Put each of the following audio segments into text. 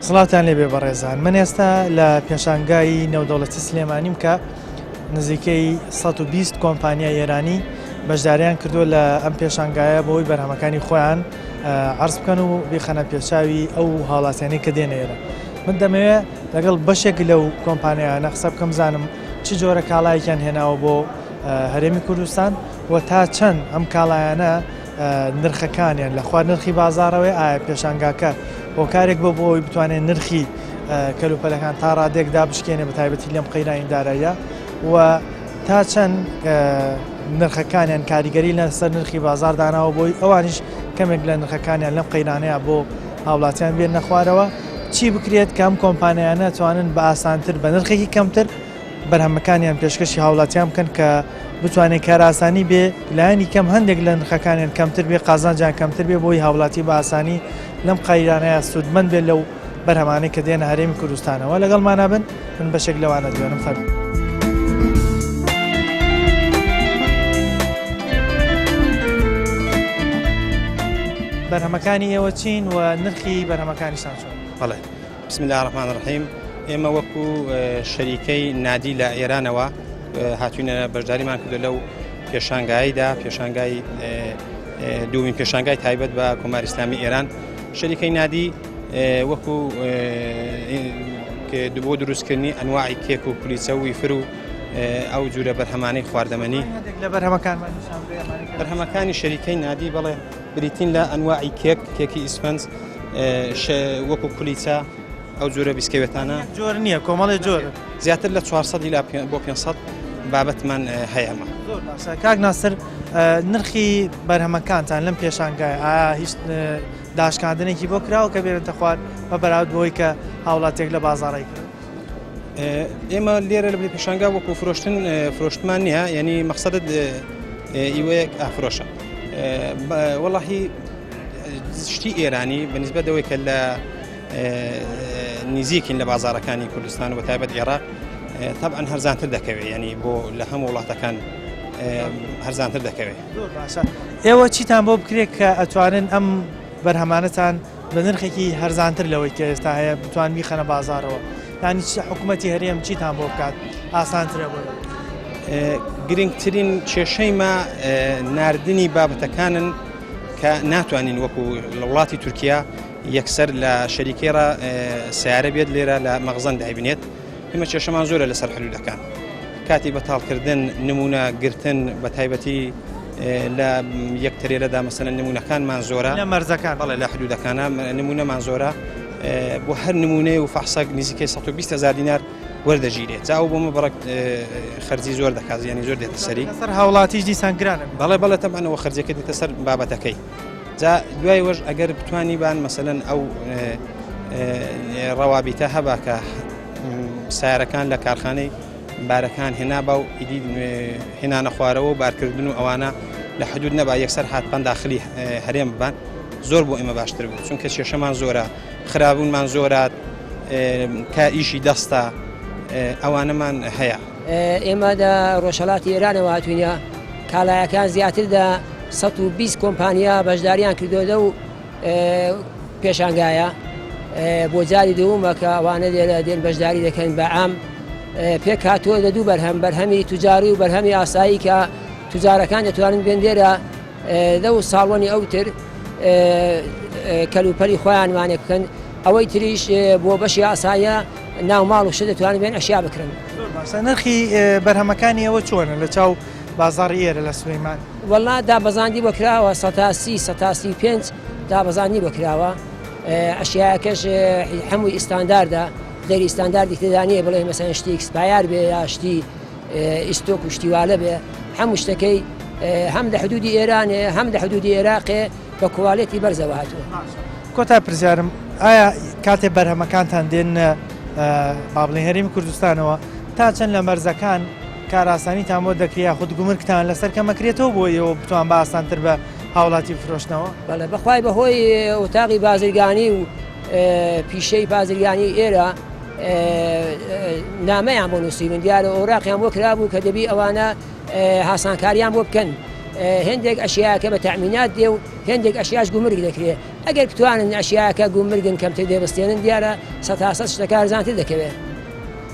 سڵاوتان لێبێ بەڕێزان من ئێستا لە پێشانگای نێودەوڵەتی سلێمانیم کە نزیکەی 120 کۆمپانیای ئێرانی بەشداریان کردووە لە ئەم پێشانگایە بۆی بەرهەمەکانی خۆیان عرض بکەن و بیخەنە پێچاوی ئەو هاوڵاتیانەی کە دێنە ئێرە من دەمەوێت لەگەڵ بەشێک لەو کۆمپانیانە قسە بکەم زانم چ جۆرە کاڵایەکیان هێناوە بۆ هەرێمی کوردستان و تا چەند ئەم کاڵایانە نرخەکانیان لە خوار نرخی بازاڕەوەی ئایا پێشانگاکە هۆکارێک بۆ بۆ ئەوەی بتوانێت نرخی کەلوپەلەکان تا ڕادێک دابشکێنێ بە تایبەتی لەم قەیرانی داراییە و تا چەند نرخەکانیان کاریگەری لەسەر نرخی بازار داناوە بۆی ئەوانیش کەمێک لە نرخەکانیان لەم قەیرانەیە بۆ هاوڵاتیان بێن نەخوارەوە چی بکرێت کە ئەم کۆمپانیانە توانن بە ئاسانتر بە نرخێکی کەمتر بەرهەمەکانیان پێشکەشی هاوڵاتیان بکەن کە بتوانێت کارئاسانی بێ لایەنی کەم هەندێک لە نرخەکانیان کەمتر بێ قازانجیان کەمتر بێ بۆی هاوڵاتی بە ئاسانی لەم قەیرانەیە سوودمەند بێت لەو بەرهەمانەی کە دێنە هەرێمی کوردستانەوە لەگەڵمانە بن من بەشێک لەوانە دوێنم فەرموو. بەرهەمەکانی ئێوە چین و نرخی بەرهەمەکانیشتان چۆن؟ بەڵێ بسم الله الرحمن الرحیم ئێمە وەکو شەریکەی نادی لە ئێرانەوە هاتوینە بەشداریمان کردو لەو پێشانگاییدا پێشانگای دوومین پێشانگای تایبەت بە کۆماری ئیسلامی ئێران شەریکەی نادی وەکو بۆ دروستکردنی ئەنواعی کێک و کولیچە و ویفر و ئەو جورە بەرهەمانەی خواردەمەنی لە بەرهەمەکان بەرهەمەکانی شەریکەی نادی بەڵێ بریتین لە ئەنواعی کێک کێکی ئیسفەنج وەکو کولیچە ئەو جورە بیسکەوێتانە جۆر نییە کۆمەڵی جۆر زیاتر لە 400 ئیلا بۆ 500 بابەتمان هەیەمە زۆر باشە کاک ناسر نرخی بەرهەمەکانتان لەم پێشانگای ئایا هیچ داشکاندنێکی بۆ کراوە کە بێنێتە خوار بە بەراورد بەوەی کە هاوڵاتیەک لە بازاڕی کرد؟ ئێمە لێرە لە پێشانگا وەکو فرۆشتن فرۆشتمان نییە یعنی مەقسەدت ئیوەیەک ئافرۆشە وەڵاهی شتی ئێرانی بەنسبەت ئەوەی کە لە نزیکین لە بازارەکانی کوردستان و تایبەت عێراق طبعا هەرزانتر دەکەوێت ینی بۆ لە هەموو وڵاتەکان هەرزانتر دەکەوێت زۆر باشە ئێوە چیتان بۆ بکرێت کە ئەتوانن ئەم بەرهەمانەتان بە نرخێکی هەرزانتر لەوەی کە ئێستا هەیە بتوان بیخەنە بازارەوە یانی چ حکوومەتی هەرێم چیتان بۆ بکات ئاسانترە بۆ گرنگترین کێشەی ما ناردنی بابەتەکانن کە ناتوانین وەکو لە وڵاتی تورکیا یەکسەر لە شەریکەی ڕا سیارە بێت لێرە لە مەغزەن دایبنێت ئێمە کێشەمان زۆرە لەسەر حلولەکان کاتی بەتاڵکردن نمونە گرتن بە تایبەتی لە یەک ترێلەدا مەسەلەن نمونەکانمان زۆرە لە مەرزەکان بەڵێ لە حدودەکانە نمونەمان زۆرە بۆ هەر نمونەیە و فەحسەک نزیکەی 120 هزار دینار وەردەگیرێت جا ئەو بۆ مە بڕک خەرجی زۆر دەکات زیانی زۆر دێتە سەری سەر هاوڵاتیش دیسان گرانە بەڵێ بەڵێ تەبعەن ئەوە خەرجەکە دێتە سەر بابەتەکەی جا دوای وەش ئەگەر بتانی بان مەسەلەن ئەو ڕەوابیتە هەبا کە سیارەکان لە کارخانەی بارەکان هێنابا و ئیدی هێنانە خوارەوە و بارکردن و ئەوانە لە حدود نەبا یەکسەر هاتبان داخلی هەرێم ببان زۆر بۆ ئێمە باشتر بوو چونکە کێشەمان زۆرە خرابوونمان زۆرە کە ئیشی دەستە ئەوانەمان هەیە. ئێمە لە ڕۆژهەڵاتی ئێرانەوە هاتوینە کاڵایەکان زیاتر لە 120 کۆمپانیا بەشداریان کردو لەو پێشانگایە بۆ جاری دوومە کە ئەوانە لێرە دێن بەشداری دەکەن بە عام پێک هاتووە لە دوو بەرهەم بەرهەمی توجاری و بەرهەمی ئاسایی کە توجارەکان دەتوانن بێن لێرە لەو ساڵۆنی ئەوتر کەلوپەلی خۆیان وانێ بکەن ئەوەی تریش بۆ بەشی ئاساییە ناو ماڵ و شت دەتوانن بێن ئەشیا بکرن. زۆر باشە نرخی بەرهەمەکانی ئێوە چۆنە لە چاو بازاڕی ئێرە لە سلەیمان؟ وەڵا دابەزاندی بۆ کراوە سەتا سی سەتا 35 دابەزاندنی بۆ کراوە ئەشیاکەش هەمووی ئیستانداردە غێری ئیستانداردی تێدا نییە بڵێ مەسەن شتی ئیکسپایار بێ یا شتی ئیستۆک و شتیوالە بێ هەموو شتەکەی هەم لە حدودی ئێرانێ هەم لە حدودی عێراقێ بە کوالێتی بەرزەوە هاتووە. کۆتا پرسیارم ئایا کاتێ بەرهەمەکانتان دێن با بڵێن هەرێمی کوردستانەوە تا چەند لە مەرزەکان کارئاسانیتان بۆ دەکرێت یاخود گومرگتان لەسەر کەمەکرێتەوە بۆ ئێوە بتوان بە ئاسانتر بە هاوڵاتی بفرۆشنەوە؟ بەڵێ بەخوای بەهۆی ئۆتاقی بازرگانی و پیشەی بازرگانی ئێرە نامەیان بۆ نووسیبن دیارە ئۆراقیان بۆ کرابوو کە دەبی ئەوانە هاسانکاریان بۆ بکەن هێندێک ئەشیاکە بە تەمینات دێ و هێندێک ئەشیاش گومرگ دەکرێ ئەگەر بتوانن ئەشیاکە گومرگن کەمتر دێبستێنن دیارە سەتاسەد شتەکە هەرزانتر دەکەوێت.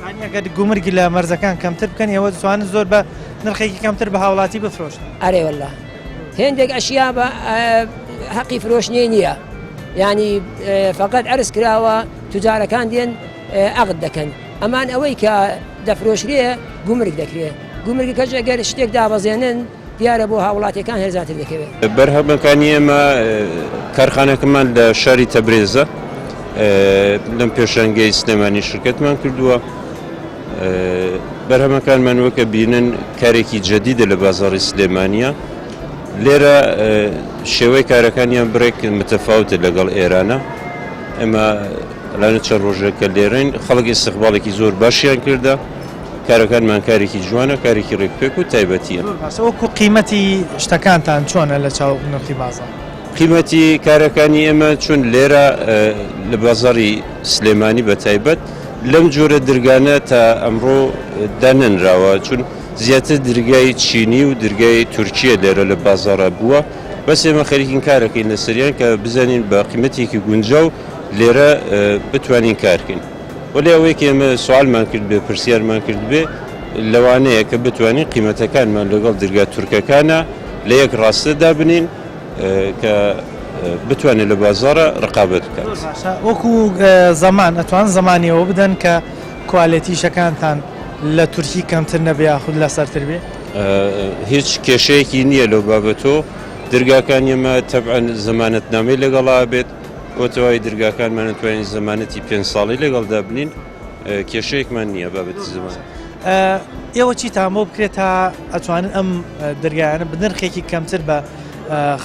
یانی ئەگەر گومرگ لە مەرزەکان کەمتر بکەن ئێوە دەتوانن زۆر بە نرخێکی کەمتر بە هاوڵاتی بفرۆشن. ئەرێ واللە هێندێک ئەشیا بە هەقی فرۆشتنی نییە یانی فقط عەرز کراوە توجارەکان دێن عەقد دەکەن ئەمان ئەوەی کە دەفرۆشرێ گومرگ دەکرێ گومرگەکەش ئەگەر شتێک دابەزێنن دیارە بۆ هاوڵاتیەکان هەرزانتر دەکەوێت. بەرهەمەکانی ئێمە کارخانەکەمان لە شاری تەبرێزە لەم پێشانگەی سلێمانی شرکەتمان کردووە بەرهەمەکانمان وەکە بینن کارێکی جەدیدە لە بازاڕی سلێمانیە لێرە شێوەی کارەکانیان برێک متەفاوتە لەگەڵ ئێرانە ئێمە لانە چەند ڕۆژێکە لێرەین خەڵک ئیستقباڵێکی زۆر باشیان کردە کارەکانمان کارێکی جوانە کارێکی ڕێکوپێک و تایبەتیە. زۆر باشە وەکو قیمەتی شتەکانتان چۆنە لە چاو نرخی بازاڕ؟ قیمەتی کارەکانی ئێمە چون لێرە لە بازاڕی سلێمانی بە تایبەت لەم جۆرە درگانە تا ئەمڕۆ دانەنراوە چون زیاتر درگای چینی و درگای تورکیە لێرە لە بازاڕا بووە بەس ئێمە خەریکین کارەکەین لەسەریان کە بزانین بە قیمەتێکی گونجاو لێرە بتوانین کارکەین. وەلێ ئەوەی کە ئێمە سوالمان کردبێ، پرسیارمان کردبێ، لەوانەیە کە بتوانین قیمەتەکانمان لەگەڵ درگا تورکەکانا لە یەک ڕاستە دابنێین کە بتوانێت لە بازاڕا ڕقابەت بکات. زۆر باشە وەکو زەمان ئەتوان زەمانی ئەوە بدەن کە کوالێتی ئیشەکانتان لە تورکی کەمتر نەبێ یاخود لەسەرتر بێ؟ هیچ کێشەیەکی نییە لەو بابەتۆ، درگاکانی ئێمە تەبعەن زەمانەتنامەی لەگەڵا بێت، بۆ تەواوی درگاکانمان ئەتوانین زەمانەتی پێنج ساڵی لەگەڵ دابنین کێشەیەکمان نییە بابەتی زمان. ئێوە چیتان بۆ بکرێت تا ئەتوانن ئەم دەرگایانە بە نرخێکی کەمتر بە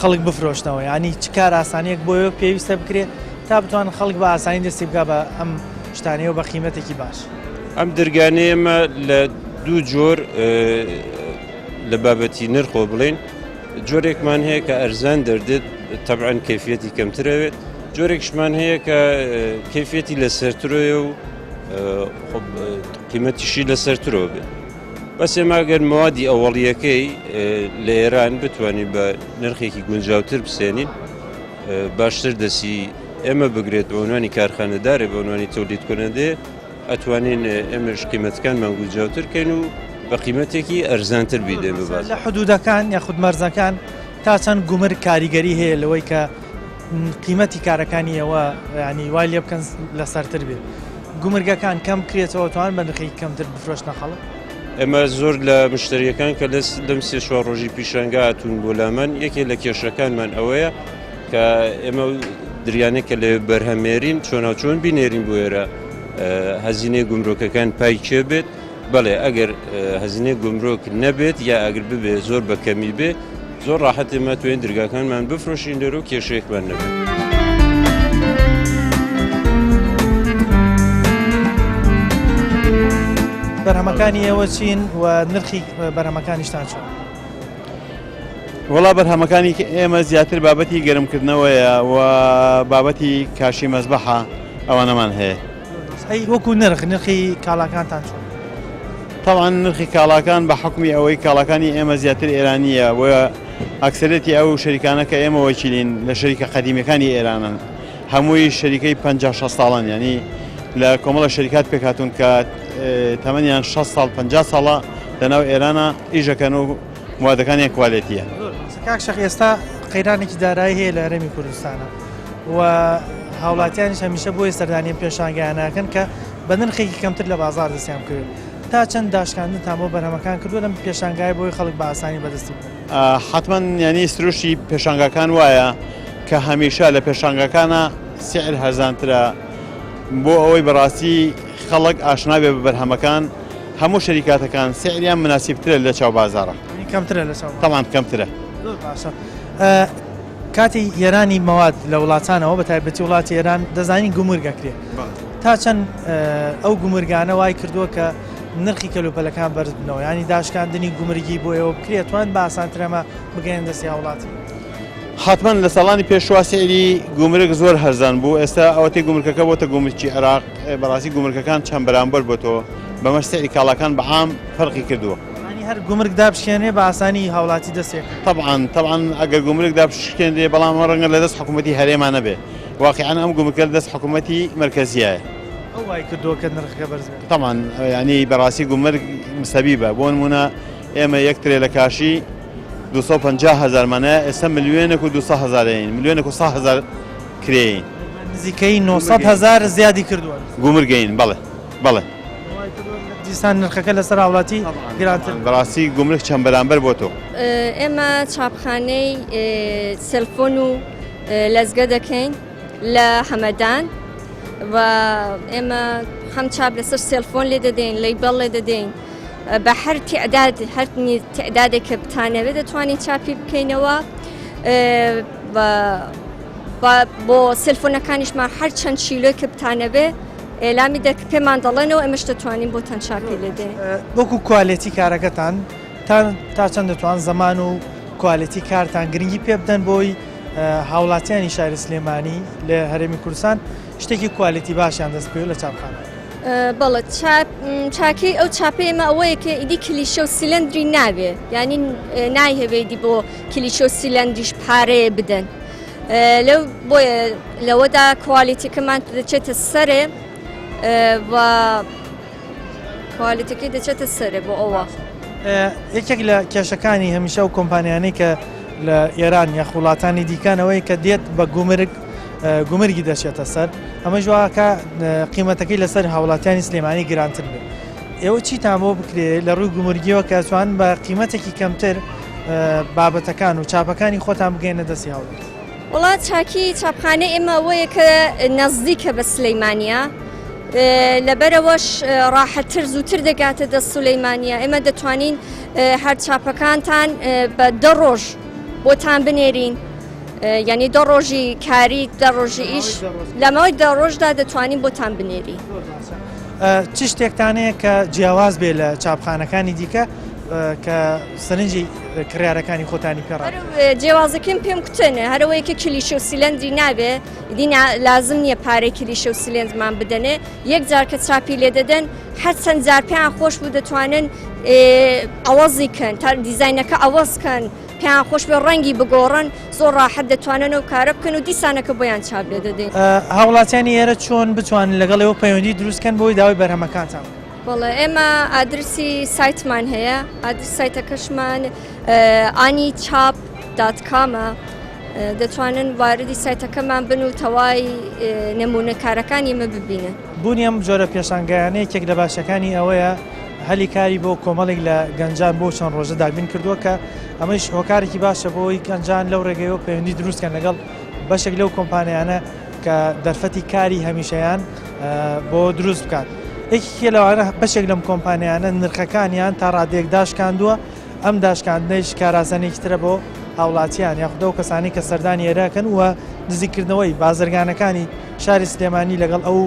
خەڵک بفرۆشنەوە ینی چ کار ئاسانیەک بۆ ئێوە پێویستە بکرێت تا بتوان خەڵک بە ئاسانی دەستی بگا بە ئەم شتانەیەوە بە قیمەتێکی باش؟ ئەم درگانەی ئێمە لە دوو جۆر لە بابەتی نرخۆ بڵین جۆرێکمان هەیە کە ئەرزان دەردێت تەبعەن کەیفیەتی کەمترەوێت جۆرێکشمان هەیە کە کەیفیەتی لەسەرترۆیە و قیمەتیشی لەسەرترۆ بێت بەس ئێمە گەر موادی ئەوەڵیەکەی لە ئێران بتوانین بە نرخێکی گونجاوتر بسێنین باشتر دەسی ئێمە بگرێت بە عنوانی کارخانەدارێ بە عنوانی تولید کننده ئەتوانین ئێمەش قیمەتەکانمان گونجاوتر کەین و بە قیمەتێکی ئەرزانتر بیدەین بە بازاڕ. لە حدودەکان یاخود مەرزەکان تا چەند گومرگ کاریگەری هەیە لەوەی کە قیمەتی کارەکانی ئێوە ینی وای لێ بکەن لەسەرتر بێت گومرگەکان کەم بکرێتەوە توان بە نرخێکی کەمتر بفرۆشنە خەڵک؟ ئێمە زۆر لە مشتریەکان کە لەم سێ چوار ڕۆژی پیشانگا هاتوون بۆ لامان یەکێ لە کێشەکانمان ئەوەیە کە ئێمە دریانێک کە لەوێ بەرهەمێرین چۆناوچۆن بینێرین بۆ ئێرە هەزینەی گومرۆکەکان پای کێ بێت بەڵێ ئەگەر هەزینەی گومرۆک نەبێت یا ئەگر ببێ زۆر بە کەمی بێ زۆر ڕاحەت ئێمە توێن درگاکانمان بفرۆشین لێرە و کێشەیەکمان نەبێت. بەرهەمەکانی ئێوە چین و نرخی بەرهەمەکانیشتان چۆن؟ وەڵا بەرهەمەکانی ئێمە زیاتر بابەتی گەرمکردنەوەیە و بابەتی کاشی مەزبەحە ئەوانەمان هەیە. ئەی وەکو نرخ نرخی کاڵاکانتان چۆن؟ تەبعەن نرخی کاڵاکان بە حوکمی ئەوەی کاڵاکانی ئێمە زیاتر ئێرانییە و ئەکسەرێتی ئەو شەریکانە کە ئێمە وەکیلین لە شەریکە قەدیمیەکانی ئێرانن هەمووی شەریکەی 50 60 ساڵان یعنی لە کۆمەڵە شەریکات پێکهاتوون کە تەمەنیان 60 ساڵ 50 ساڵە لەناو ئێرانە ئیشەکەن و موادەکانیان کوالێتیە. زۆر باشە کاک شەخ ئێستا قەیرانێکی دارایی هەیە لە هەرێمی کوردستانە و هاوڵاتیانیش هەمیشە بۆیە سەردانی ئەم پێشانگایانە ئەکەن کە بە نرخێکی کەمتر لە بازاڕ دەستیان بکەوێت تا چەند داشکاندنتان بۆ بەرهەمەکان کردووە لەم پێشانگایە بۆی خەڵک بە ئاسانی بەدەستی بکەن؟ حەتمەن یانی سروشتی پێشانگاکان وایە کە هەمیشە لە پێشانگاکانە سعر هەرزانترە بۆ ئەوەی بەڕاستی خەڵک ئاشنا بێ بە بەرهەمەکان هەموو شەریکاتەکان سعریان مناسیبترە لە چاو بازاڕە. یانی کەمترە لە چاو بازاڕ. تەبعەن کەمترە. زۆر باشە کاتی هێنانی مەواد لە وڵاتانەوە بە تایبەتی وڵاتی ئێران دەزانین گومرگ ئەکرێ تا چەند ئەو گومرگانە وای کردووە کە نرخی کەلوپەلەکان بەرز بنەوە ینی داشکاندنی گومرگی بۆ ئێوە بکرێت توان بە ئاسانترەمە بگەیەن دەستی هاوڵاتی. حەتمەن لە ساڵانی پێشوە سعری گومرگ زۆر هەرزان بوو ئێستا ئەوەتەی گومرکەکە بۆتە گومرکی عێراق بەڕاستی گومرکەکان چەند بەرامبەر بۆتەوە بەمەش سعری کاڵاکان بە عام فەرقی کردووە. یانی هەر گومرگ دابشکێنرێ بە ئاسانی هاوڵاتی دەستێ کەوێ. تەبعەن تەبعەن ئەگەر گومرگ دابشکێنرێ بەڵام ئەمە ڕەنگە لە دەست حکوومەتی هەرێما نەبێ واقیعەن ئەم گومرکە لە دەست حکوومەتی مەرکەزیایە. ئەو وای کردووە کە نرخەکە بەرز بێت. تەبعەن یانی بەڕاستی گومرگ سەبیبە بۆ نموونە ئێمە یەک ترێ لە کاشی 250 هەزارمان هەیە ئێستا ملیۆنێک و 200 هەزارین ملیۆنێک و 100 هەزار کرێین. نزیکەی 900 هەزار زیادی کردووە. گومرگەین بەڵێ بەڵێ. دیسان نرخەکە لەسەر هاوڵاتی گرانتر. بەڕاستی گومرگ چەند بەرامبەر بۆ تۆ. ئێمە چاپخانەی سێلفۆن و لەزگە دەکەین لە هەمەدان و ئێمە هەم چاپ لەسەر سێلفۆن لێ دەدەین لەیبەڵ لێ دەدەین بە هەر تعداد هەر تعدادێک کە بتانەوێت دەتوانین چاپی بکەینەوە بۆ سێلفۆنەکانیشمان هەر چەند شیلۆی کە بتانەوێ ئێلامی دەک پێمان دەڵێنەوە ئێمەش دەتوانین بۆتان چاپی لێ دەین. وەکو کوالێتی کارەکەتان تا چەند دەتوان زەمان و کوالێتی کارتان گرنگی پێ بدەن بۆی هاوڵاتیانی شاری سلێمانی لە هەرێمی کوردستان شتێکی کوالێتی باشیان دەست بکەوێت لە چاپخانە؟ بەڵێ چاکەی ئەو چاپەی ئێمە ئەوەیە کە ئیدی کلیشە و سیلەندری نابێ یعنی نایهەوێ ئیدی بۆ کلیشە و سیلەندریش پارەیە بدەن لەو بۆیە لەوەدا کوالیتیەکەمان دەچێتە سەرێ و کوالیتەکەی دەچێتە سەرێ بۆ ئەوە. یەکێک لە کێشەکانی هەمیشە ئەو کۆمپانیانەی کە لە ئێران یاخ وڵاتانی دیکانەوەی کە دێت بە گومرگ گومرگی دەچێتە سەر ئەمەش واکە قیمەتەکەی لەسەر هاوڵاتیانی سلێمانی گرانتر بێت ئێوە چیتان بۆ بکرێ لە ڕووی گومرگیەوە کە توان بە قیمەتێکی کەمتر بابەتەکان و چاپەکانی خۆتان بگەێنە دەستی هاوڵاتی؟ وەڵا چاکی چاپخانەی ئێمە ئەوەیە کە نزیکە بە سلەیمانە لەبەرەوەش ڕاحەتتر زووتر دەگاتە دەست سولەیمانە ئێمە دەتوانین هەر چاپەکانتان بە دە ڕۆژ بۆتان بنێرین یعنی دە ڕۆژی کاری دە ڕۆژی ئیش لە ماوەی دە ڕۆژدا دەتوانین بۆتان بنێری. چ شتێکتان هەیە کە جیاواز بێ لە چاپخانەکانی دیکە کە سەرنجی کڕیارەکانی خۆتانی پێ ڕابکێشێت؟ جیاوازەکەم پێم کوتنە هەرەوەی کە کلیشە و سیلەندری نابێ ئیدی لازم نییە پارەی کلیشە و سیلێندمان بدەنێ یەک جار کە چاپی لێ دەدەن هەر چەند جار پێیان خۆش بوو دەتوانن ئەوەزی کەن تا دیزاینەکە ئەوەز کەن پێیان خۆش بێ ڕەنگی بگۆڕن زۆر ڕاحەت دەتوانن ئەو کارە بکەن و دیسانەکە بۆیان چاپ لێ دەدەین. هاوڵاتیانی ئێرە چۆن بتوانن لەگەڵ ئێوە پەیوەندی دروست کەن بۆی داوای بەرهەمەکانتان بکەن؟ بەڵێ ئێمە ئادرسی سایتمان هەیە ئادرس سایتەکەشمان ئانی چاپ دات کامە دەتوانن واردی سایتەکەمان بن و تەوای نمونە کارەکانی ئێمە ببینن. بوونی ئەم جۆرە پێشانگایانە یەکێک لە باشەکانی ئەوەیە هەلی کاری بۆ کۆمەڵێک لە گەنجان بۆ چەند ڕۆژە دابین کردووە کە ئەمەش هۆکارێکی باشە بۆ ئەوەی گەنجان لەو ڕێگەیەوە پەیوەندی دروست کەن لەگەڵ بەشێک لەو کۆمپانیانە کە دەرفەتی کاری هەمیشەیان بۆ دروست بکات. یەکێکە لەوانە بەشێک لەم کۆمپانیانە نرخەکانیان تا ڕادەیەک داشکاندووە، ئەم داشکاندنەیش کارئاسانییەکی ترە بۆ هاوڵاتیان یاخود ئەو کەسانەی کە سەردانی ئێرە ئەکەن و نزیککردنەوەی بازرگانەکانی شاری سلێمانی لەگەڵ ئەو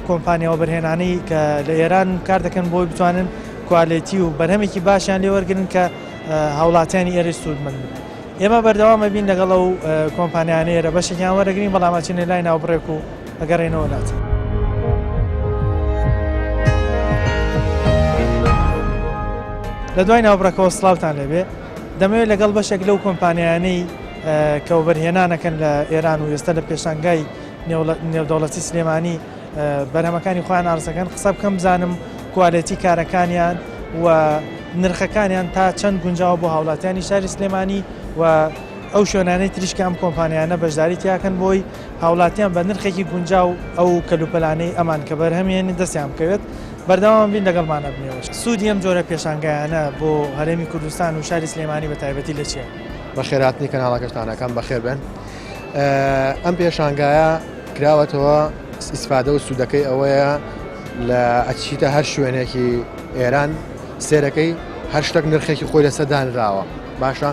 کۆمپانیا وەبەرهێنانەی کە لە ئێران کار دەکەن بۆی بتوانن کوالێتی و بەرهەمێکی باشیان لێوەرگن کە هاوڵاتیانی ئێرەی سوودمەند بن. ئێمە بەردەوام ئەبین لەگەڵ ئەو کۆمپانیانە ئێرە بەشێکیان وەرەگرین بەڵام ئەچینە لای ناوبڕێک و ئەگەڕێنەوە لاتان. لە دوای ناوبڕەکەوە سڵاوتان لێبێ دەمەوێت لەگەڵ بەشێک لەو کۆمپانیانەی کە وەبەرهێنانەکەن لە ئێران و ئێستا لە پێشانگای نێودەوڵەتی سلێمانی بەرهەمەکانی خۆیان ئارزەکەن قسە بکەم بزانم کوالێتی کارەکانیان و نرخەکانیان تا چەند گونجاوە بۆ هاوڵاتیانی شاری سلێمانی و ئەو شوێنانەی تریش کە ئەم کۆمپانیانە بەشداری تیاکەن بۆی هاوڵاتیان بە نرخێکی گونجاو ئەو کەلوپەلانەی ئەمان کە بەرهەمێنن دەستیان بکەوێت بەردەوام بین لەگەڵمان ئەبنەوە. سوودی ئەم جۆرە پێشانگایانە بۆ هەرێمی کوردستان و شاری سلێمانی بە تایبەتی لە چییە؟ بەخێرهاتنی کەناڵەکەشتان ئەکەم بەخێر بێن. ئەم پێشانگایە کراوەتەوە ئیسفادە و سوودەکەی ئەوەیە لە ئەچیتە هەر شوێنێکی ئێران سێرەکەی هەر شتێک نرخێکی خۆی لەسەر دانراوە باشە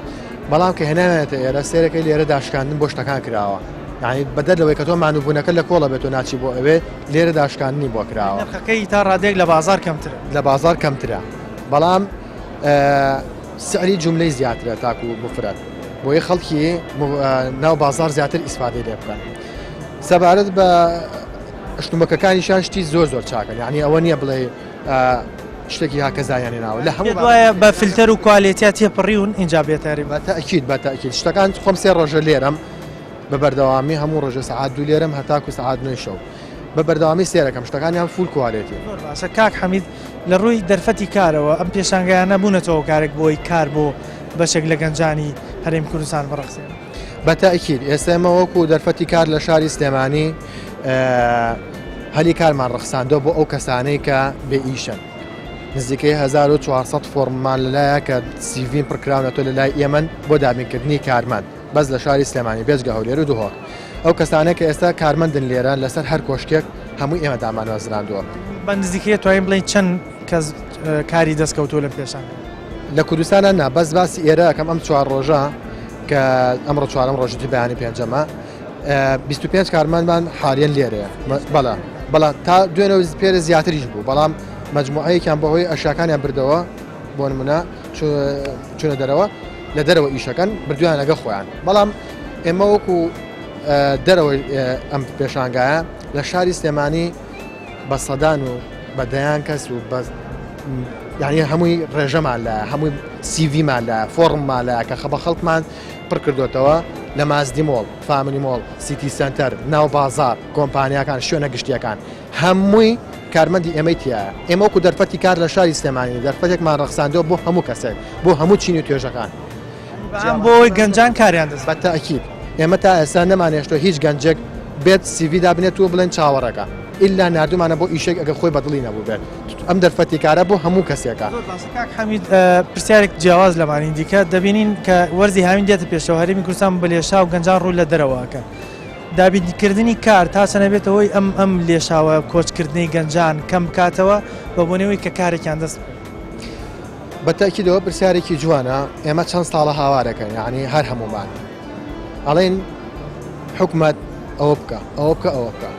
بەڵام کە هێناوێتە ئێرە سێرەکەی لێرە داشکاندن بۆ شتەکان کراوە یعنی بەدەر لەوەی کە تۆ مانوبوونەکە لە کۆڵە بێت و ناچی بۆ ئەوێ لێرە داشکاندنی بۆ کراوە نرخەکەی تا ڕادێک لە بازار کەمترە لە بازار کەمترە بەڵام سعری جملەی زیاترە تاکو مفرەت. بۆیە خەڵکی ناو بازار زیاتر ئیسفادەی لێ بکەن سەبارەت بە شتومەکەکانیشان شتی زۆر زۆر چاکەن یعنی ئەوە نییە بڵێ شتێکی هاکەزایانی ناوە لە هەموو دوایە بە فلتەر و کوالێتیا تێپەڕیون اینجا بێتاری بە تاکیید بە تاکیید شتەکان خۆم سێ ڕۆژە لێرەم بە بەردەوامی هەموو ڕۆژە سەعات دوو لێرەم هەتاکو سەعات نۆی شەو بە بەردەوامی سێرەکەم شتەکانیان full quality. زۆر باشە کاک حەمید لە ڕووی دەرفەتی کارەوە ئەم پێشانگایانە بوونەتە هۆکارێک بۆی کار بۆ بەشێک لە گەنجانی هەرێمی کوردستان بڕەخسێنن؟ بە تەئکید ئێستا ئێمە وەکو دەرفەتی کار لە شاری سلێمانی هەلی کارمان ڕەخساندووە بۆ ئەو کەسانەی کە بێ ئیشن نزیکەی 1400 فۆرممان لەلایە کە سیڤین پڕکراونەتەوە لە لای ئێمەن بۆ دابینکردنی کارمەند بەس لە شاری سلێمانی بێجگە هەولێر و دهۆک ئەو کەسانەی کە ئێستا کارمەندن لێرە لەسەر هەر کۆشکێک هەمووی ئێمە دامانمەزراندووە. بە نزیکەی توانین بڵێین چەند کەس کاری دەستکەوتووە لەم پێشانگایە؟ لە کوردستانا نا بەس باسی ئێرە ئەکەم ئەم چوار ڕۆژە کە ئەمڕۆ چوارەم ڕۆژێتی بەیانی پێنجەمە 25 کارمەندمان حالیەن لێرەیە بەڵا بەڵا تا دوێنێ و پێرە زیاتریش بوو بەڵام مجموعەیەکیان بەهۆی ئەشیاکانیان بردەوە بۆ نمونە چونە دەرەوە لە دەرەوە ئیشەکەن بردویان لەگە خۆیان بەڵام ئێمە وەکو دەرەوەی ئەم پێشانگایە لە شاری سلێمانی بە سەدان و بە دەیان کەس و بە یعنی هەمووی ڕێژەمان لە هەمووی سیڤیمان لە فۆڕممان لە کە خەبە خەڵکمان پڕ کردوێتەوە لە مازدی مۆڵ فاملی مۆڵ سیتی سنتەر ناو بازار کۆمپانیاکان شوێنە گشتیەکان هەمووی کارمەندی ئێمەی تیایە. ئێمە وەکو دەرفەتی کار لە شاری سلێمانی دەرفەتێکمان ڕەخساندووە بۆ هەموو کەسێک، بۆ هەموو چین و توێژەکان. بەڵام بۆ ئەوەی گەنجان کاریان دەست بە تەئکید ئێمە تا ئێستا نەمانهێشتووە هیچ گەنجێک بێت سیڤی دابنێت و بڵێن چاوەڕێکە، ئیلا ناردوومانە بۆ ئیشێک ئەگەر خۆی بەدڵی نەبووبێت. ئەم دەرفەتی کارە بۆ هەموو کەسێکە. زۆر باشە کاک حەمید، پرسیارێک جیاواز لەمانی دیکە، دەبینین کە وەرزی هاوین دێتە پێشەوە، هەرێمی کوردستان بە لێشاو گەنجان ڕوو لە دەرەوە ئەکەن. دابینکردنی کار تا چەند ئەبێتە هۆی ئەم ئەم لێشاوە کۆچکردنەی گەنجان کەم بکاتەوە بە بۆنەوەی کە کارێکیان دەست بکەوێت؟ بە تەئکیدەوە پرسیارێکی جوانە، ئێمە چەند ساڵە هاوارەکەین یانی هەر هەموومان ئەڵێین حکومەت ئەوە بکە ئەوە بکە ئەوە بکە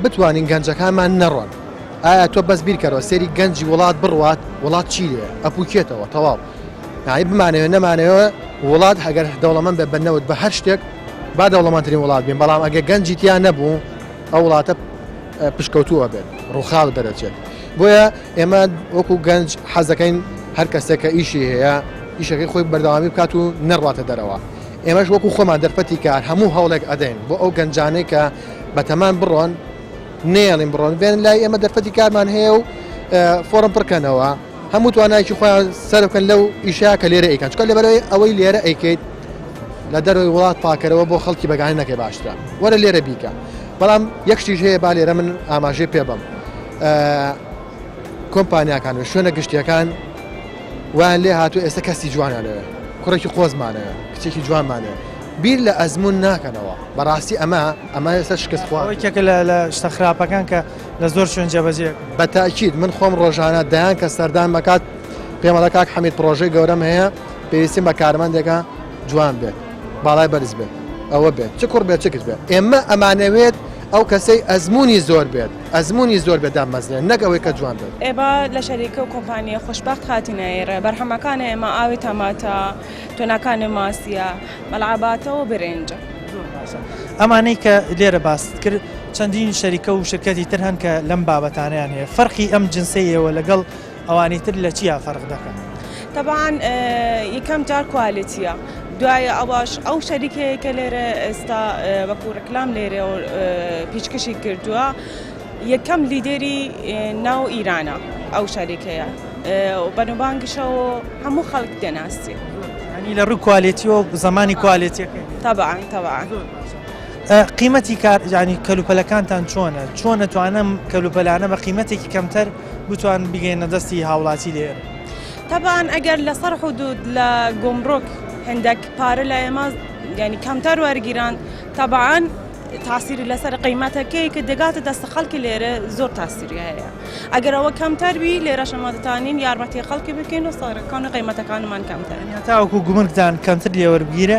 بتوانین گەنجەکانمان نەڕۆن ئایا تۆ بەس بیرکەرەوە سێری گەنجی وڵات بڕوات وڵات چی لێ ئەپوکێتەوە تەواو یانی بمانەوێ نەمانەوێ وڵات ئەگەر دەوڵەمەند بێت بە نەوت بە هەر شتێک با دەوڵەمەندترین وڵات بین بەڵام ئەگەر گەنجی تیا نەبوو ئەو وڵاتە پشکەوتووە بێت ڕووخاو دەرەچێت بۆیە ئێمە وەکو گەنج حەزەکەین هەر کەسێک کە ئیشی هەیە ئیشەکەی خۆی بەردەوامی بکات و نەڕواتە دەرەوە ئێمەش وەکو خۆمان دەرفەتی کار هەموو هەوڵێک ئەدەین بۆ ئەو گەنجانەی کە بەتەمان بڕۆن نێڵین بڕۆن بێن لای ئێمە دەرفەتی کارمان هەیە و فۆرم پڕکەنەوە هەموو توانایەکی خۆیان سەرف بکەن لەو ئیشە کە لێرە ئەیکەن چونکە لەبەرئەوەی ئەوەی لێرە ئەیکەیت لە دەرەوەی وڵات پاکەرەوە بۆ خەڵکی بەگانە نەکەی باشترە وەرە لێرە بیکە بەڵام یەک شتیش هەیە با لێرە من ئاماژەی پێ بەم کۆمپانیاکان و شوێنە گشتیەکان وایان لێ هاتوو ئێستا کەسی جوانیان لەوێ کوڕێکی قۆزمانەوە کچێکی جوانمانەوە بیر لە ئەزمون ناکەنەوە بەڕاستی ئەمە ئەمە ئێستا شکست خوارد یەکێکە لە شتە خراپەکان کە لە زۆر شوێن جێبەجێ بە تاکید من خۆم ڕۆژانە دەیان کە سەردان بەکات پێم ئەڵێ کاک حەمید پڕۆژەی گەورەم هەیە پێویستیم بە کارمەندێکە جوان بێت باڵای بەرز بێت ئەوە بێت چ کوڕ بێت چ کچ بێت ئێمە ئەمانەوێت ئەو کەسەی ئەزمموی زۆر بێت ئەزمموی زۆر بێت دامەزرێن نەک ئەوەی کە جوان بێت. ئێمە لە شەریکە و کۆمپانیە خۆشبەخت هاتینە ئێرە بەرهەمەکانە ئێمە ئاوی تەماتە تۆناکانی ماسیە مەلعەباتە و برنجە. زۆر باشە ئەمانەی کە لێرە باست کرد چەندین شەریکە و شرکەتی تر هەن کە لەم بابەتانەیان هەیە فەرقی ئەم جنسەی ئێوە لەگەڵ ئەوانی تر لە چیا فەرق دەکەن؟ تەبعەن یەکەم جار کوالێتیە دوای ئەوەش ئەو شەریکەیە کە لێرە ئێستا وەکو ڕکلام لێرە پیشکەشی کردووە یەکەم لیدەری ناو ئیرانە ئەو شەریکەیە بەنوبانگشەوە هەموو خەڵک دەناسی. ینی لە ڕووی کوالێتیەوە زمانی کوالێتیەکەی تەبعەن تەبعەن. قیمەتی کار یانی کەلوپەلەکانتان چۆنە؟ چۆن ئەتوانم کەلوپەلانە بە قیمەتێکی کەمتەر بتوان بگەینە دەستی هاوڵاتی لێرە؟ تەبعەن ئەگەر لەسەر حدود لە گومرک هەندێک پارە لە ئێمە یانی کەمتەر وەرگیران تەبعەن تاسیری لەسەر قیمەتەکەی کە دەگاتە دەست خەڵکی لێرە زۆر تاسیری هەیە ئەگەر ئەوە کەمتەر بی لێرەش ئەمە دەتوانین یارمەتی خەڵکی بکەین و سەرەکان و قیمەتەکانمان کەمتر تاوەکو گومرکتان کەمتر لێوەربگیرێ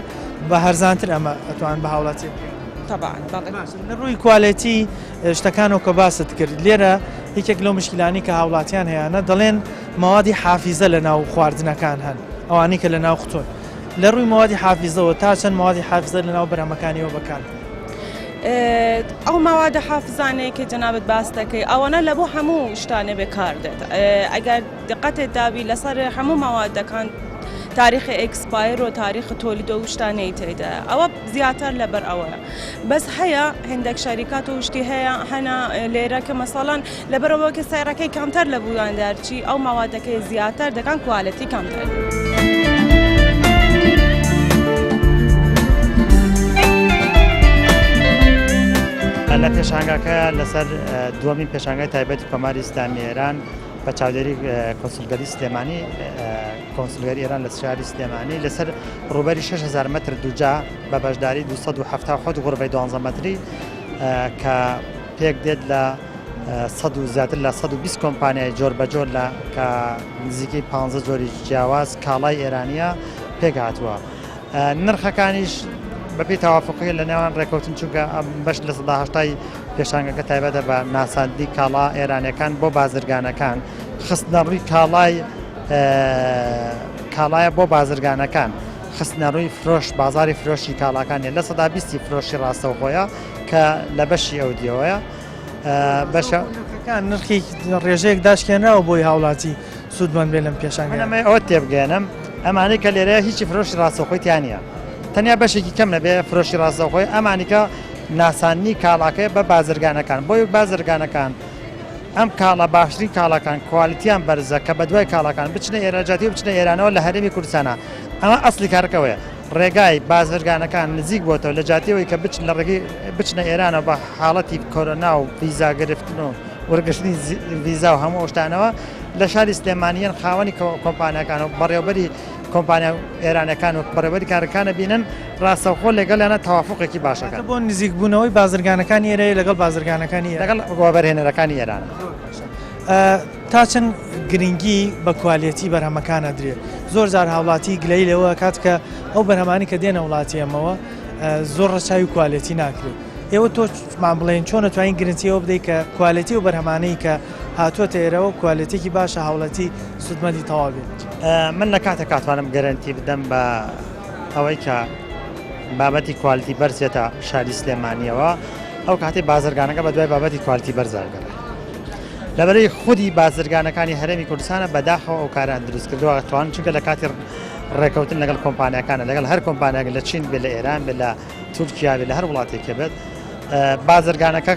بە هەرزانتر ئەمە ئەتوان بە هاوڵاتی بگەین. طبعا بەڵێ. باشە لە ڕووی کوالێتی شتەکانەوە کە باست کرد لێرە یەکێک لەو مشکلانەی کە هاوڵاتیان هەیانە دەڵێن مەوادی حافیزە لە ناو خواردنەکان هەن ئەوانەی کە لە ناو قوتون. لە ڕووی مەوادی حافیزەوە تا چەند مەوادی حافیزە لەناو بەرهەمەکانیەوە بەکار ئەو مەوادە حافزانەی کە جەنابت باس دەکەی ئەوانە لە بۆ هەموو شتانێ بەکار دێت ئەگەر دقەتت دابی لەسەر هەموو مەوادەکان تاریخ expire و تاریخ تولید و شتانەی تێدا ئەوە زیاتر لەبەر ئەوەیە بەس هەیە هەندێک شەریکات و شتی هەیە هەنا لێرە کە مەسەڵەن لەبەرەوە کە سعرەکەی کەمتر لە بوویان دەرچی ئەو مەوادەکەی زیاتر دەکەن quality کەمتر. لە پێشانگاکە لەسەر دووەمین پێشانگای تایبەتی کۆماری ئیسلامی ئێران بە چاودێری کۆنسولگەری سلێمانی کۆنسولگەری ئێران لە شاری سلێمانی لەسەر ڕووبەری 6000 متر دووجا بە بەشداری 277 غورفەی 12 متری کە پێک دێت لە سەد و زیاتر لە 120 کۆمپانیای جۆر بە جۆر لە کە نزیکەی 15 جۆری جیاواز کاڵای ئێرانیە پێک هاتووە. نرخەکانیش بەپێی تەوافقی لە نێوان ڕێکەوتن چونکە ئەم بەش 80% پێشانگەکە تایبەتە بە ناساندنی کاڵا ئێرانەکان بۆ بازرگانەکان خستنەڕووی کاڵای کاڵایە بۆ بازرگانەکان خستنەڕووی فرۆش بازاری فرۆشی کاڵاکان 20% فرۆشی ڕاستەوخۆیە کە لە بەشی ئەو دیەوەیە بەشە نرخی ڕێژەیەک داشکێنراوە بۆی هاوڵاتی سوودمەند بێ لەم پێشانگایە. من ئەمەوێ ئەوەت تێبگەیەنم ئەمانەی کە لێرەیە هیچی فرۆشی ڕاستەوخۆی تیا نییە تەنیا بەشێکی کەم نەبێ فرۆشی ڕاستەوخۆی ئەمانیکە ناساندنی کاڵاکەی بە بازرگانەکان بۆی بازرگانەکان ئەم کاڵا باشترین کاڵاکان کوالیتیان بەرزە کە بە دوای کاڵاکان بچنە ئێرە جاتی بچنە ئێرانەوە لە هەرێمی کوردستانە ئەمە ئەسلی کارەکەوەیە ڕێگای بازرگانەکان نزیک بۆتەوە لە جاتیەوەی کە بچن لە ڕێگەی بچنە ئێرانەوە بە حاڵەتی کۆرۆنا و ڤیزا گرفتن و وەرگرتنی ڤیزا و هەموو ئەو شتانەوە لە شاری سلێمانییەن خاوەنی کۆمپانیاکان و بەڕێوبەری کۆمپانیا ئێرانەکان و بەڕێوبەری کارەکانە بینن ڕاستەوخۆ لەگەڵیانە تەوافقێکی باشەکەن. بۆ نزیکبوونەوەی بازرگانەکانی ئێرەیە لەگەڵ بازرگانەکانی ئێران. لەگەڵ وەبەرهێنەرەکانی ئێران. تا چەند گرنگی بە کوالێتی بەرهەمەکان ئەدرێت؟ زۆر جار هاوڵاتی گلەیی لەوە ئەکات کە ئەو بەرهەمانەی کە دێنە وڵاتی ئێمەوە زۆر ڕەچاوی کوالێتی ناکرێت. ئێوە تۆ مان بڵێن چۆن ئەتوانین گرنتی ئەوە بدەیت کە کوالێتی ئەو بەرهەمانەی کە هاتووەتە ئێرەوە کوالێتێکی باشە هاوڵاتی سوودمەندی تەواو بێت؟ من لە کاتێکا توانم گەرەنتی بدەم بە ئەوەی کە بابەتی کوالتی بەرز بێتە شاری سلێمانیەوە ئەو کاتەی بازرگانەکە بە دوای بابەتی کوالتی بەرزا گەڕێ لەبەرەی خودی بازرگانەکانی هەرێمی کوردستانە بەداخەوە ئەو کاران دروست کردووە توان چونکە لە کاتی ڕێکەوتن لەگەڵ کۆمپانیەکانە لەگەڵ هەر کۆمپانیاک لە چین بێ لە ئێران بێ لە تورکیا بێ لە هەر وڵاتێکێ بێت بازرگانەکە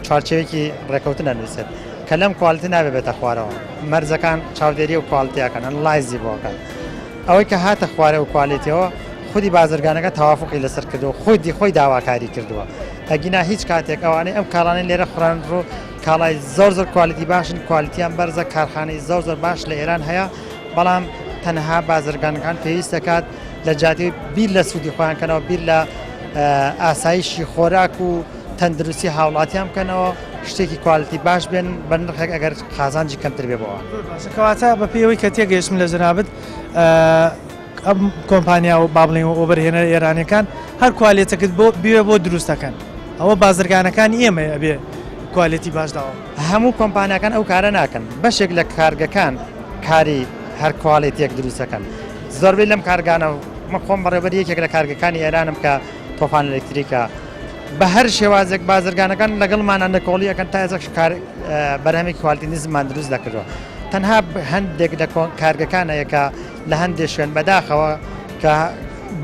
چوارچێوەیەکی ڕێکەوتن ئەنووسێت کە لەم quality نابێ بێتە خوارەوە مەرجەکان چاودێری و quality یەکەن analyze ی بۆکەن ئەوەی کە هاتە خوارێ و quality یەوە خودی بازرگانەکە تەوافقی لەسەر کردووە خودی خۆی داواکاری کردووە ئەگینا هیچ کاتێک ئەوانەی ئەم کاڵانەی لێرە خران ڕوو کاڵای زۆر زۆر quality باشن quality یان بەرزە کارخانەی زۆر زۆر باش لە ئێران هەیە بەڵام تەنها بازرگانەکان پێویست دەکات لە جیاتی بیر لە سوودی خۆیان کەنەوە بیر لە ئاسایشی خۆراک و تەندروستی هاوڵاتیان بکەنەوە شتێکی quality باش بێن بە نرخێک ئەگەر قازانجی کەمتر بێ بۆ کەواتە بە پێی ئەوەی کە تێگەیشتم لە جەنابت ئەم کۆمپانیا و با بڵێین وەبەرهێنەر ئێرانیەکان هەر quality ەکەت بۆ بوێ بۆ دروست دەکەن ئەوە بازرگانەکانی ئێمە ئەبێ quality باش داوا هەموو کۆمپانیاکان ئەو کارە ناکەن بەشێک لە کارگەکان کاری هەر quality یەک دروستەکەن زۆربەی لەم کارگانە من خۆم بەڕێوبەری یەکێک لە کارگەکانی ئێرانم کە تۆفان ئەلکتریکە بە هەر شێوازێک بازرگانەکان لەگەڵمانە نکۆڵی ئەکەن تا ئێستا کار بەرهەمی quality نزممان دروست نەکردووە تەنها هەندێک لە کارگەکان هەیە کە لە هەندێک شوێن بەداخەوە کە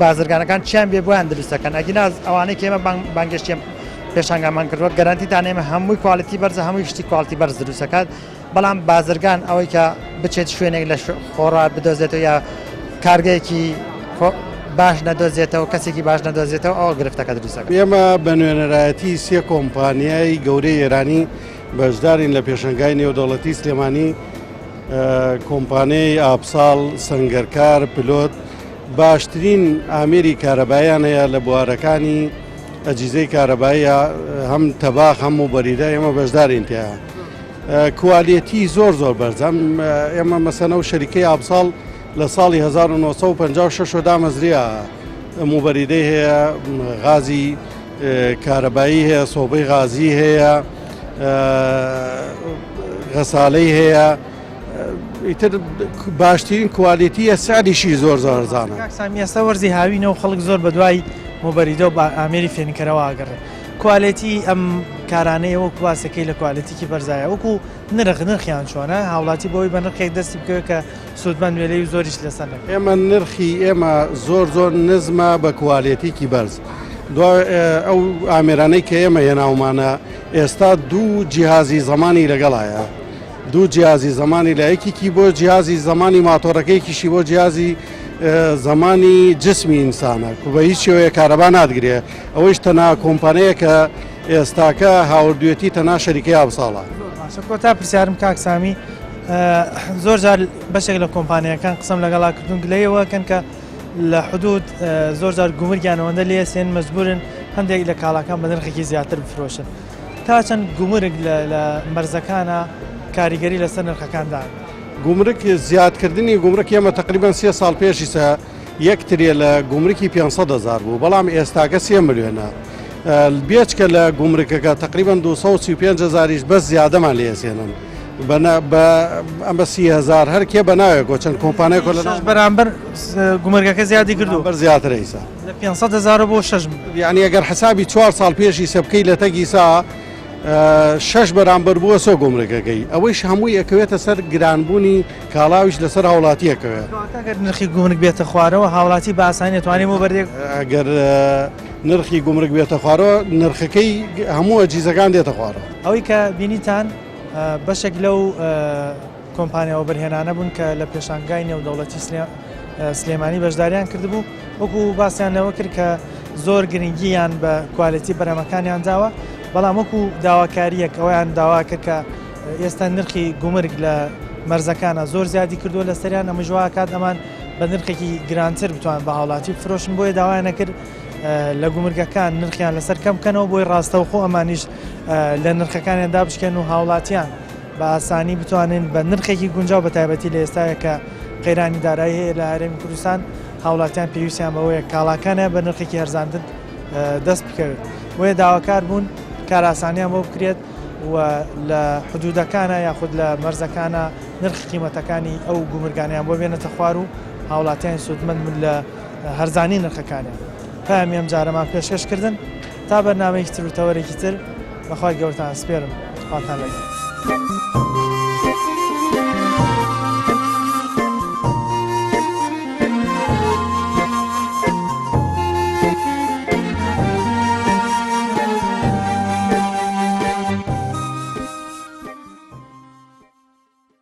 بازرگانەکان چیان بێ بۆیان دروست دەکەن ئەگینا ئەوانەی کە ئێمە بانگێشتیم پێشانگامان کردووە گەرانتیتان ئێمە هەمووی quality بەرزە هەمووی شتی quality بەرز دروست دەکات بەڵام بازرگان ئەوەی کە بچێت شوێنێک لە خۆڕا بدۆزێتەوە یا کارگەیەکی باش نەدۆزێتەوە کەسێکی باش نەدۆزێتەوە ئەوە گرفتەکە دروست دەکات. ئێمە بە نوێنەرایەتی سێ کۆمپانیای گەورەی ئێرانی بەشدارین لە پێشەنگای نێودەوڵەتی سلێمانی کۆمپانیای ئاپساڵ، سەنگەرکار، پلۆت باشترین ئامێری کارەباییان هەیە لە بوارەکانی ئەجیزەی کارەباییە هەم تەباخ هەم موبەریدە ئێمە بەشدارین تیا quality زۆر زۆر بەرزەم ئێمە مەسەنە و شەریکەی ئاپساڵ لە ساڵی 1956 دامەزریا موبەریدەی هەیە غازی کارەبایی هەیە سۆبەی غازی هەیە غەسالەی هەیە. ئیتر باشترین کوالێتیە سعریشی زۆر زۆر هەرزانە. کاک سامی ئێستا وەرزی هاوینە و خەڵک زۆر بەدوای موبەریدە و ئامێری فێنکەرەوە ئەگەڕێ کوالێتی ئەم کارانەیە وەکو باسەکەی لە کوالێتیکی بەرزایە وەکو نرخ نرخیان چۆنە هاوڵاتی بۆی بە نرخێک دەستی بکەوێت کە سوودمەند بێ لێی و زۆریش لەسەر نەکەوێت. ئێمە نرخی ئێمە زۆر زۆر نزمە بە کوالێتیکی بەرز دوا ئەو ئامێرانەی کە ئێمە هێناومانە ئێستا دوو جیهازی زەمانی لەگەڵایە دوو جیازی زمانی لە یەکێکی بۆ جیازی زمانی ماتۆڕەکەیکیشی بۆ جیازی زمانی جسمی ئینسانە کو بە هیچ شێوەیە کارەبا نادگرێ ئەوەیش تەنها کۆمپانییە کە ئێستاکە هاوردوێتی تەنها شەریکەی ئابساڵە. باشە کۆتا پرسیارم کاک سامی زۆر جار بەشێک لە کۆمپانیاکان قسەم لەگەڵا کردوون گلەیەوە کەن کە لە حدود زۆر جار گومرگیان ئەوەندە لێسێن مەجبورن هەندێک لە کاڵاکان بە نرخێکی زیاتر بفرۆشن تا چەند گومرگ لە مەرزەکانە کاریگەری لەسەر نرخەکان دانێت؟ گومرگ زیادکردنی گومرک ئێمە تقریبان سێ ساڵ پێشیسە یەک ترێ لە گومرکی 500 هزار بوو بەڵام ئێستاکە سێ ملیۆنە بێچکە لە گومرکەکە تقریبان 235 هزاریش بەس زیادەمان لێسێنن ئەم بە 30 هزار هەر کێ بە ناوێک و چەند کۆمپانیای کۆ لە بەرامبەر گومرگەکە زیادی کردو بەر زیاترە ئیسا لە 500 هزار بۆ 6 یعنی ئەگەر حسابی چوار ساڵ پێشی سە بکەی لە تەگی سا شەش بەرامبەر بووە سۆ گومرگەکەی ئەوەیش هەمووی ئەکەوێتە سەر گرانبوونی کاڵاویش لەسەر هاوڵاتی ئەکەوێت. کەواتە گەر نرخی گومرگ بێتە خوارەوە هاوڵاتی بە ئاسانی ئەتوانێ بۆ بەردێک. ئەگەر نرخی گومرگ بێتە خوارەوە نرخەکەی هەموو ئەجیزەکان دێتە خوارەوە. ئەوەی کە بینیتان بەشێک لەو کۆمپانیا وەبەرهێنانە بوون کە لە پێشانگای نێودەوڵەتی سلێمانی بەشداریان کردبوو وەکو باسیان لەوە کرد کە زۆر گرنگیان بە کوالێتی بەرهەمەکانیان داوە بەڵام وەکو داواکاریەک ئەویان داوا کرد کە ئێستا نرخی گومرگ لە مەرزەکانە زۆر زیادی کردووە لەسەریان ئەمەش وا کات ئەمان بە نرخێکی گرانتر بتوان بە هاوڵاتی بفرۆشن بۆیە داوایان نەکرد لە گومرگەکان نرخیان لەسەر کەم بکەنەوە بۆی ڕاستەوخۆ ئەمانیش لە نرخەکانیان دابشکێن و هاوڵاتیان بە ئاسانی بتوانن بە نرخێکی گونجاو بە تایبەتی لە ئێستاە کە قەیرانی دارایی هەیە لە هەرێمی کوردستان هاوڵاتیان پێویستیان بەوەیە کاڵاکانیان بە نرخێکی هەرزانتر دەست بکەوێت بۆیە داواکار بوون کارئاسانیان بۆ بکرێت و لە حدودەکانە یاخود لە مەرزەکانە نرخی قیمەتەکانی ئەو گومرگانیان بۆ بێنێتە خوار و هاوڵاتیان سوودمەند بن لە هەرزانی نرخەکانیان. پەیامی ئەم جارەمان پێشکەش کردن تا بەرنامەیەکی تر و تەوەرێکی تر بەخوای گەورەتان ئەسپێرم خواتان لەگەڵ.